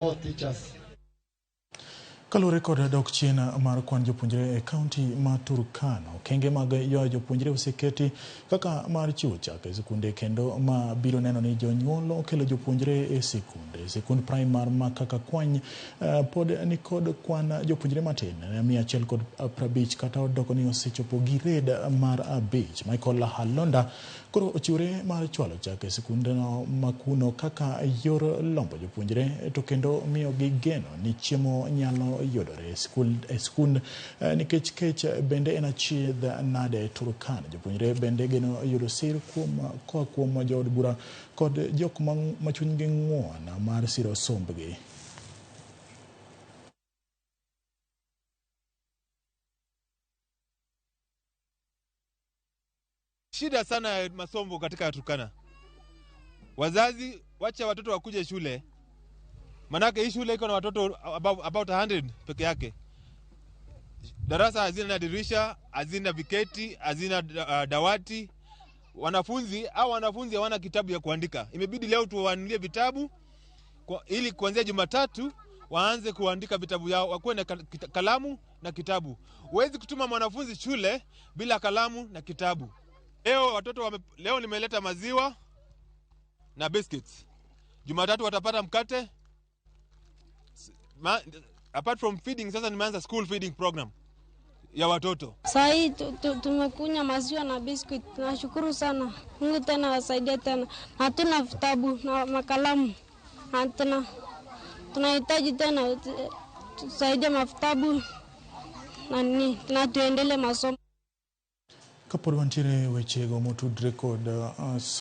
All teachers. Kaluwore kod dok chien mar kwan jopuonjre e kaunti ma Turkana, okenge mag ywayo jopuonjre oseketi kaka mar chiwo chak e sikunde kendo ma biro neno ni jonyuol okelo jopuonjre e sikunde. Sikund primar ma kaka Kwany pod nikod kwan jopuonjre matin 150 kata odoko ni osechopo gired mar 5. Michael Halonda koro ochiwore mar chwalo chak e sikundno makuno kaka yor lombo jopuonjre to kendo miyogi geno ni chiemo nyalo yudore e sikund nikech kech bende en achiedh nade Turkana. Jopuonjre bende geno yudo sir koa kuom jood bura kod jok ma chunygi ng'uon mar siro sombgi. Shida sana ya masomo katika Turkana. Wazazi wacha watoto wakuje shule, manake hii shule iko na watoto about 100 peke yake. Darasa hazina dirisha, hazina viketi, hazina dawati. Wanafunzi au wanafunzi hawana kitabu ya kuandika. Imebidi leo tuwanunulie vitabu ili kuanzia Jumatatu waanze kuandika vitabu yao, wakuwe na kalamu na kitabu. Huwezi kutuma mwanafunzi shule bila kalamu na kitabu. Leo leo nimeleta maziwa na biscuits. Jumatatu watapata mkate. Apart from feeding, sasa nimeanza school feeding program ya watoto. Saa hii tumekunywa maziwa na biscuit. Tunashukuru sana. Mungu tena wasaidie tena. Hatuna vitabu na makalamu. Hatuna. Tunahitaji tena tusaidie mavitabu na nini, na tuendelee masomo. Kapod wantiere wechego motudre kod